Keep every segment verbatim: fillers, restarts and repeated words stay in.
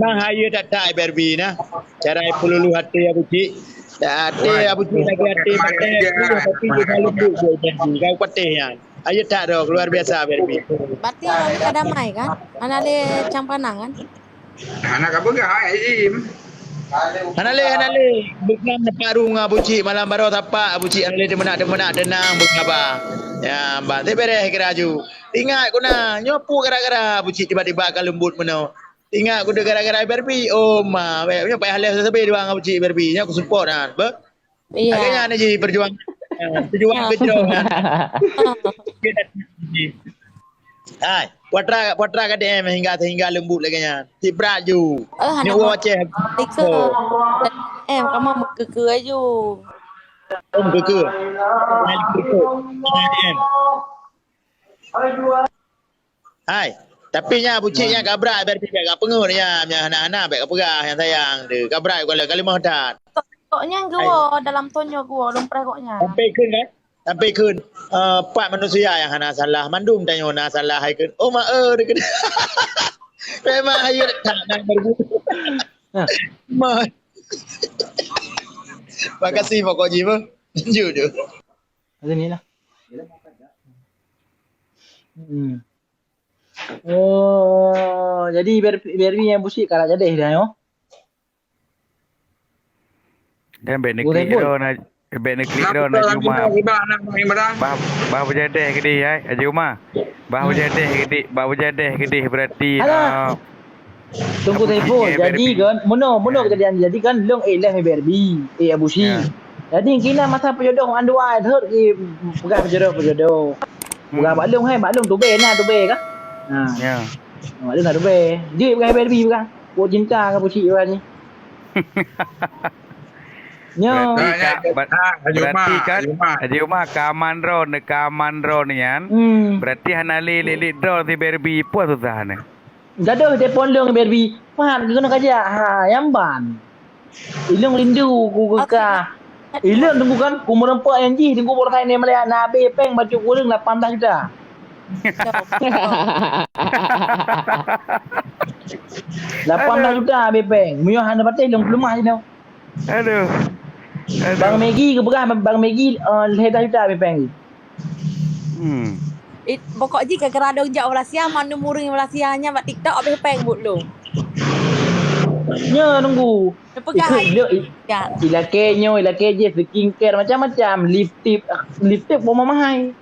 Nah, hayeue that-that Barbie nah. Cara peululu até Abu Cik. Até Abu Cik lagi até patéh, tapi dia lembut je Barbie. Kau patéh nyan. Hayeue that droe, luar biasa Barbie. Berarti awak ka damai kan? Hana lé cang panang kan? Hana ka peugah, hai, Im. Hana lé, hana lé. Bukan nampak ruang Abu Cik malam baroe tapak Abu Cik hana lé deumeunak-deumeunak teunang beungaba. Ya, bah, teuberéh kira aju. Ingat ku na, nyoe peue gara-gara Abu Cik tiba-tiba ka leumbot meunoe. Ingat ku deuh gara-gara Barbie. Oh ma, weh, nyoe payah lé sabe dua ngon Abu Cik Barbie. Nyoe ku support nah. Beuh. Iya. Lagèe nyan ji perjuangan. Perjuangan keujroh. Hai, putra, putra ka D M hingga sehingga lembut lagèe nyan. Cit brat ju. Eh, hana. Nyoe mau Aceh. Tika. Oh. Eh, kamu meukeukeu aju. Oh, meukeukeu. Hai, meukeukeu. Hai, D M. Hai, tapi nya bucik nya kabrak biar tidak gak pengut nya, nya hana-hana baik peugah yang sayang tu. Kabrak kalau kalimah dah. Kok nyang geuwoe dalam tonyo geuwoe lôn preh kok nyan. Sampai kheun kan? Sampai kheun, eh, pat manusia yang hana salah, mandum tanyoe na salah hai kheun. Oh ma eh, dia kena. Memang ayo tak nak berburu. Ma. Makasih pokok ji bah. Jujur. Ada ni lah. Hmm. Oh, jadi Ber-, Berbi yang busik kalah jadeh dah yo. Dan bèk neuklik dah na, bèk neuklik dah na Juma. Bah, bah bejadeh keudeh ai, Haji Uma. Bah bejadeh keudeh, bah bejadeh keudeh berarti, ah, Tunggu Saiful, jadi kan, meunoe, meunoe kejadian jadi kan, lôn eh leh Berbi, eh Abu Syik. Jadi kina masa peujodoh mandua thot i peugah peujodoh, peujodoh. Peugah bak lôn hai, bak lôn tubé na tubé kan. Ha. Ya. Bak lôn na tubé. Jeuet peugah Berbi peugah. Kok cinta ke Abu Syik peugah ni. Nyo. Berarti ka, ber-, berarti kan Haji Uma ka aman droe, ka aman droe nyan. Berarti hana lé lé droe si Berbi, peue susah ni. Gadoh telepon lôn Berbi, "Pat keunoe kajak?" Ha, nyang ban. Ilôn rindu ku keu ka. Ilôn teungku kan, ku meurumpok nyang jih teungku bak rutai nyan malèe na abéh péng bacut kureueng lapan blah juta. Lapan blah juta abéh péng. Meunyoe hana patéh lôn peuleumah jinoe. Aduh. Aduh. Bang Maggi geupeugah, Bang Maggi, eh, lhèe blah juta abéh péng. Hmm. It, pokok jih ka keuradong jak Malaysia, mandum ureueng Malaysia nyan bak TikTok abéh péng buet lôn. Nyo nunggu. Neupeugah ikut hai. Ilakèe nyoe, ilakèe jih skincare macam-macam, lipstick, lipstick boh mahai.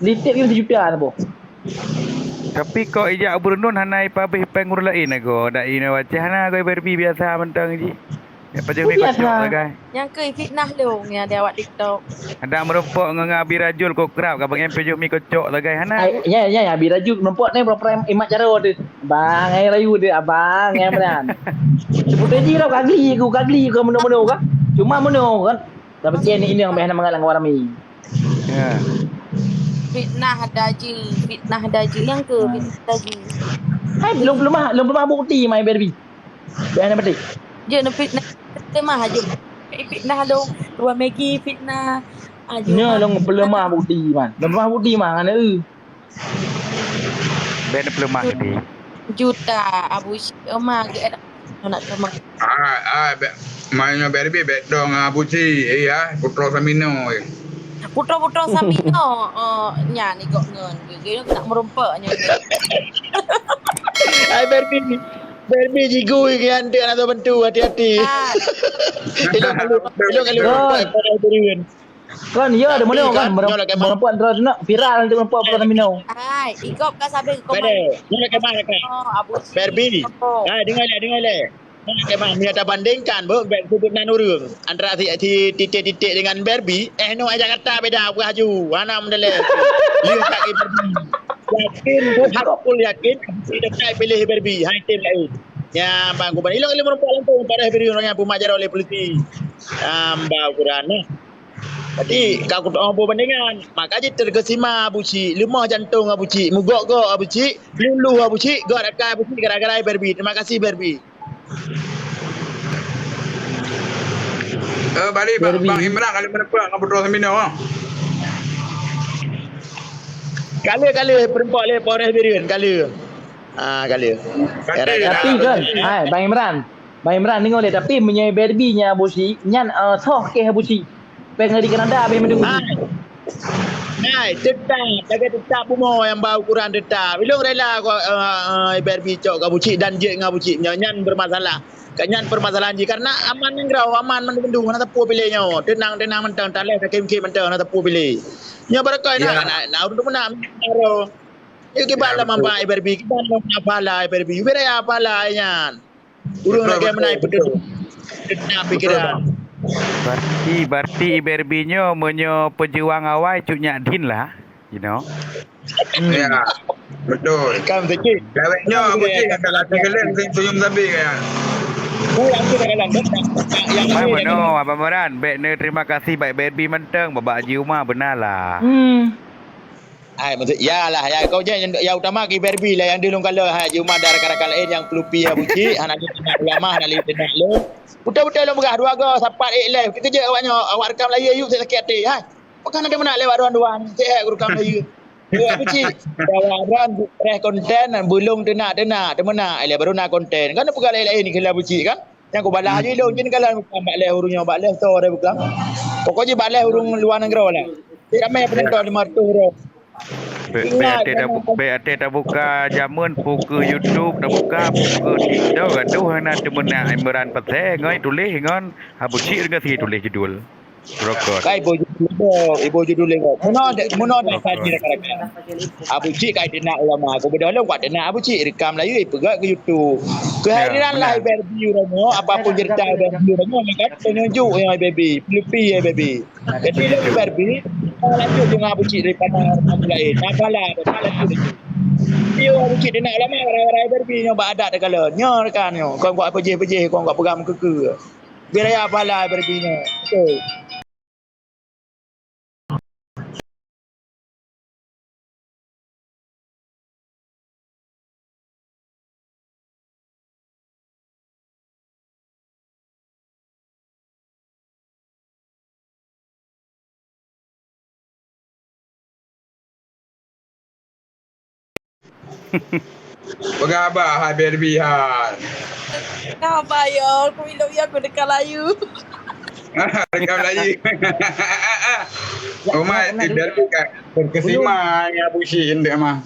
Lipstick nyoe sijuta saboh. Tapi kok ijak beureunon hana ipabéh péng ureueng laén ago, dak inoe Aceh hana ago Berbi biasa mantong jih. Nyak pajoh mi kocok sagai. Nyang keu fitnah lôn nyang di awak TikTok. Adak meurumpok ngon Abi Rajul ko krab ka bangai pajoh mi kocok sagai hana. Ai, ya, ya, ya, Abi Rajul meurumpok ni pura-pura imat cara tu. Bang ai rayu tu, abang ai meran. Sebutai jih lah kagli aku, kagli aku meunoe-meunoe kan. Cuma meunoe kan. Tapi cen ni ini yang payah nak mengalang warami. Ya. Fitnah ada je, fitnah ada je. Yang ke fitnah ada je. Hai, belum, belum ah, belum, belum ah bukti mai Berbi. Dah nak petik. Je nak fitnah. Tema aja. Fitnah lo, dua Maggi fitnah. Aja. Nya long belum ah bukti man. Belum ah bukti man, anak eu. Bèk neupeuleumah geude. Juta, Abu Syik, Oma, geuet nak teuma. Ah, ah, bèk, main nyoe bèk leubeh, bèk dong Abu Syik, iya, Putroe Saminoe. Putroe-putroe Saminoe, oh, nyan igok ngon, geuh nak meurumpok nyoe. Hai, Barbie. Barbie jigui nyan, dia nak bantu, hati-hati. Ah. Ilong kalau, ilong kalau meurumpok, Kon, ya, ada meunoe kan, meureumpok droe tu nak viral tu meureumpok Putroe Saminoe. Hai, igop ka sabe koma. Barbie. Oh, Abu Syik. Barbie. Hai, dengar leh, dengar leh. Nah, kemah, bila tabandingkan, bu, bèk sebut nan ureueng. Antara si, si Titik-Titik dengan Barbie, eh, no, Jakarta beda, buah ju. Hana mendeleh. Lihat kat Barbie. Yakin, bu, hakul yakin, si dekat pilih Barbie. Hai, tim lain. Ya, bang, kuban. Ilong ilmu rumput langsung, pada Barbie orang yang pemajar oleh polisi. Ambau Quran, nah. Jadi, ka kutoh peubandingan. Maka jih teukesima Abu Syik, leumah jantong Abu Syik, meugok-gok Abu Syik, luluh Abu Syik, gok rakai Abu Syik gara-gara Barbie. Terima kasih, Barbie. Eh, balik, Bang, Barbie. Bang Imran, kali meureumpok ngon Putroe Saminoe, ah. Kali-kali peureumpok lé Polres Bireuen, kali. Ah, kali. Tapi kan, hai, Bang Imran. Bang Imran, deungoe lé, tapi meunyoe Barbie nyan Abusyik, nyan, eh, soh keh Abusyik. Péng dari Kanada habéh meudeungoe. Hai. Hai, teutap, lagèe teutap bumoe nyang ba ukuran teutap. Ilôn rela ko, eh, eh, Barbie cok keu Abusyik dan jeuet ngon Abusyik. Nyan, nyan bermasalah. Ka nyan permasalahan jih. Karena aman nanggroe, aman mandum-mandum, hana sapeue piléh nyoe. Teunang-teunang mantong, talèh sakét-sakét mantong, hana sapeue piléh. Nyoe barokon na, na, na ureueng meunan. Yuk kiban lom mamba Barbie, kiban lom na pahala Barbie. Yuk beda ya pahala nyan. Ureueng lagèe meunan beutôi, beutôi. Teutap pikiran. Berarti, berarti Barbie nyoe meunyoe peujuang awai cut nyak din lah, you know. Ya, betul. Kan betul. Lawét nyoe Abusyik akan rasa geleng senyum sabe kan. Mai meunoe, Abang Moran, bèk neuterima kasih bak Barbie mantong, bak Haji Uma beuna lah. Hmm. Ai, maksud, ya lah, ya, kau je yang, yang utama ke Barbie lah, yang di lôn kalon, hai, Haji Uma dan rakan-rakan laén yang peulupi Abusyik, hana lé teunak ulama, hana lé teunak lôn. Beutôi-beutôi lôn peugah, dua go, sapat, ék lhèe, keujeuet awak nyoe, awak reukam lahé yuk, sakét até, hai. Pakon na teumeunak lé awak droen-droen, cék, reukam lahé. Awak Abusyik, awak droen, preh konten, beulông teunak-teunak, teumeunak, ai lé baru na konten. Kan peugah laén-laén, keu Abusyik, kan? Nyang kubalah laju ilôn, jih kalon bukon bak lhèe ureueng nyoe, bak lhèe soe deh bukon. Pokok jih bak lhèe ureueng luwa nanggroe lah. Ramè peunonton lima ratus droe. Bèk, bèk até tabu-, bèk até tabuka jameun, buka YouTube, tabuka, buka TikTok, gadoh hana teumeunak Imran Pasè ngon tuléh ngon Abusyik deungon si tuléh judul. Rokon. Kai iboh judul lé gob, iboh judul lé gob. Meunoe dek, meunoe dek saji rakan-rakan. Abusyik kai teunak ulama. Aku beudôh lôn kuat teunak Abusyik rekam lahé ipeugah keu YouTube. Keuhadiran lah Barbie uroe nyoe, apapun cerita Barbie uroe nyoe, kan penunjuk yang Barbie, peulupi yang Barbie. Jadi lôn Barbie, lanjut dengan Abusyik daripada orang lain. Nah, salah, salah lanjut lagi. Dia Abusyik teunak ulama, warai-warai Barbie nyoe bak adat teukalon. Nyoe rekan nyoe, kon kuat pejeh-pejeh, kon kuat peugah meukeukeu. Bira ya pahala Barbie nyoe. Betul. Peugah haba hai Barbie hai. Peugah haba yo, aku ilok yo aku deka layu. Deka layu. Umai si Barbie kan. Berkesimai ya Abusyik indak mah.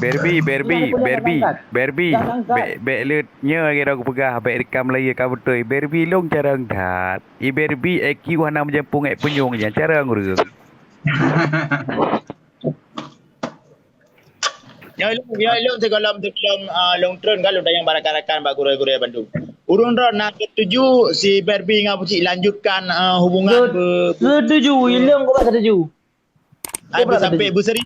Barbie, Barbie, Barbie, Barbie. Bèk, bèk le nyoe lagèe ku peugah, bèk rekam lahé ka beutôi. Barbie lôn carông that. I Barbie I Q hana meujampung èk punyueng nyan carông ureueng. Nyoe lôn, nyoe lôn sigohlom, sigohlom, ah, lôn treun ka lôn tanyong bak rakan-rakan bak gurèe-gurèe bandum. Ureueng droe na setuju si Barbie ngon Abusyik lanjutkan, ah, hubungan be-, be- Setuju, ilôn kok setuju. Ai, sampai beuseri,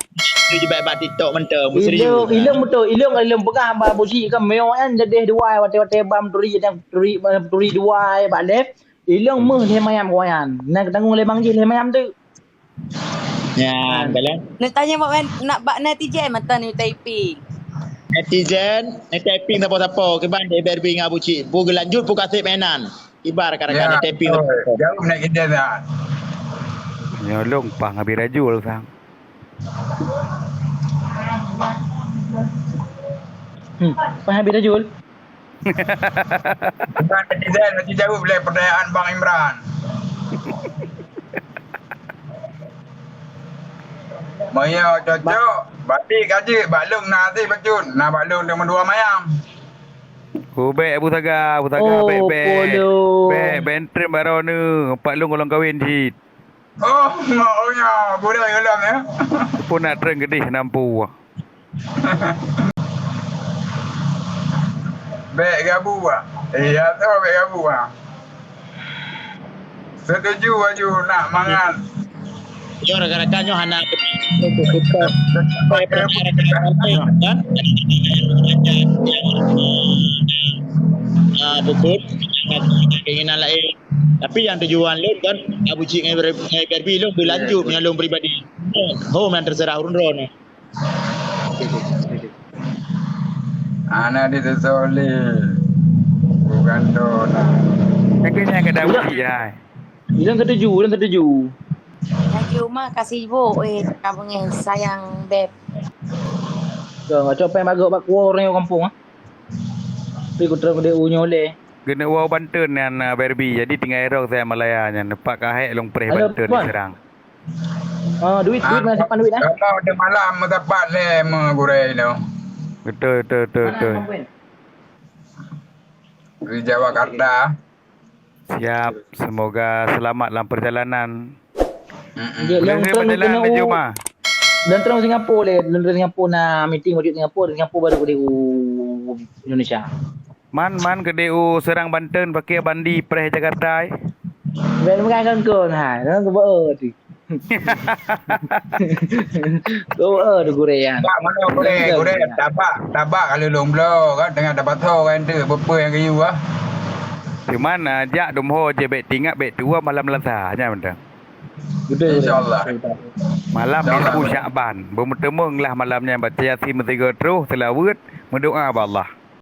setuju bak, bak TikTok mantong, beuseri. Ilôn, ilôn beutôi, ilôn, ilôn peugah bak Abusyik kan, meunyoe nyan jadi dua, watèe-watèe bam turi, turi, turi dua, bak lhèe. Ilôn meuh lhèe mayam awaknyan. Na geutanggong lé bang jih lhèe mayam teuk. Nyan, kan? Nak tanya mak, nak bak netizen mata ni typing. Netizen, ni typing sapo-sapo, kiban dek Barbie ngon Abusyik. Pu geulanjut pu kaseb mainan. Kiban rakan-rakan ni typing sapo-sapo. Jaweueb netizen dah. Nyoe lôn pah ngabi rajul sang. Hmm, pah ngabi rajul. Bukan netizen, mesti jaweueb lé pertanyaan Bang Imran. Meunyoe cocok, berarti ka jeuet bak lôn na até bacut. Na bak lôn teuma dua mayam. Oh, bèk Abu Saga, Abu Saga, bèk, bèk. Bèk, bèk treun baroe nyoe, pat lôn golom kawen cit. Oh, mak oya, gurèe golom ya. Pun nak treun keudeh nampu. Bèk gabu ah. Iya tu bèk gabu ah. Setuju aju nak mangat. Yo rakan-rakan nyoe hana beutôi kan? Ah, beutôi. Keinginan lain. Tapi nyang tujuan lôn kan, Abusyik ngon Barbie lôn beulanjut ngon lôn pribadi. Hom nyang terserah ureueng droeneuh. Ana di Sesoli. Bukan tu nah. Tapi nyang keu Abusyik ai. Nyang ketuju, nyang ketuju. Lagi rumah kasih ibu, eh, kamu sayang beb. Ka, cok péng bagoe bak kuor nyoe gampông ah. Tapi ku treun keu D U nyoe lé. Keuneuk woe Banten nyan, ah, Barbie. Jadi tinggai rong saya Malaya nyan. Pat ka hék lôn preh Banten diseurang. Ah, duit, duit mana simpan duit ah? Kalau ada malam meusapat lé meugurée tu. Betul, betul, betul, betul. Di Jakarta. Siap, semoga selamat dalam perjalanan. Mm-mm. Jeuet lôn treun keunoe u-, lôn treun Singapura lé, lôn treun Singapura na meeting bacut Singapura, Singapura baru keu D U Indonesia. Man, man keu D U seurang Banten pakai bandi preh Jakarta, eh. Bukan, bukan kon-kon hai, lôn keubeuet. Doa tu gurée nyan. Bak mana gurée, gurée tabak, tabak kalau lôn bloe kan tengah dapat tho kan tu, peue-peue nyang geuyue ah. Cuman, ah, jak dum ho je bèk tingat bèk tuwoe malam Selasa nyan mantong. Betul. Insya Allah. Malam nisfu Syakban, beumeuteumong lah malam nyan baca Yasin meusigoe troh, seulaweuet, meudoa bak Allah.